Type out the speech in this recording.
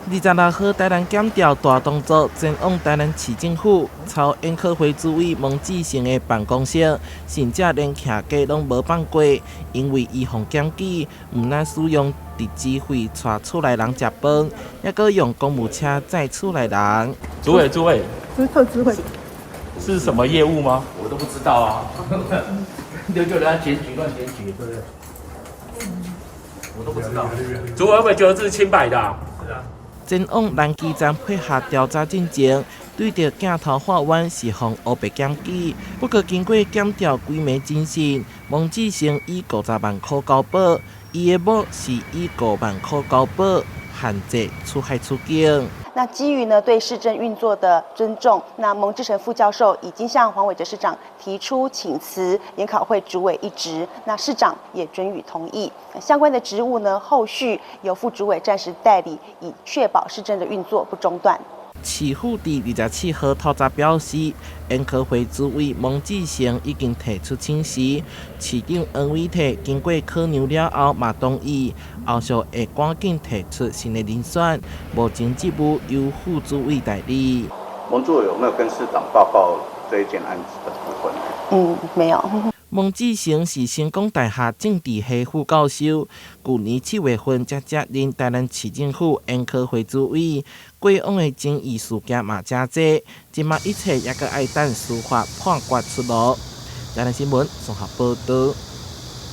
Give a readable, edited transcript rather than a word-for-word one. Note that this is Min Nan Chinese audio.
26號，台南檢調大動作前往台南市政府，抄研考會主委蒙志成的辦公室，甚至連徛家攏無放過，因為伊予檢舉，毋但使用直資費帶厝內人食飯，猶閣用公務車載厝內人。主委，主委，是特諮會，是什麼業務嗎？我都不知道啊，就人家檢舉亂檢舉，對不對？我都不知道。主委會不會覺得這是清白的啊？是啊。前往蘭基站配合調查進前，對著鏡頭喊冤是予烏白檢舉。不過經過檢調規暝偵訊，蒙志成以50萬箍交保，伊的某是以5萬箍交保，限制出海出境。那基於呢對市政運作的尊重，那蒙志成副教授已經向黃偉哲市長提出請辭研考會主委一職，那市長也准予同意。相關的職務呢，後續由副主委暫時代理，以確保市政的運作不中斷。市府佇27號透早表示，研考會主委蒙志成已經提出請辭，市長黃偉哲經過考量了後嘛同意，後續會趕緊提出新的人選，目前職務由副主委代理。蒙主委有沒有跟市長報告這一件案子的部分？嗯，沒有。蒙志成是成功大學政治系副教授，舊年7月份才接任台南市政府研考會主委。過往的爭議事件嘛誠濟，這馬一切猶閣愛等司法判決出爐。台南新聞綜合報導。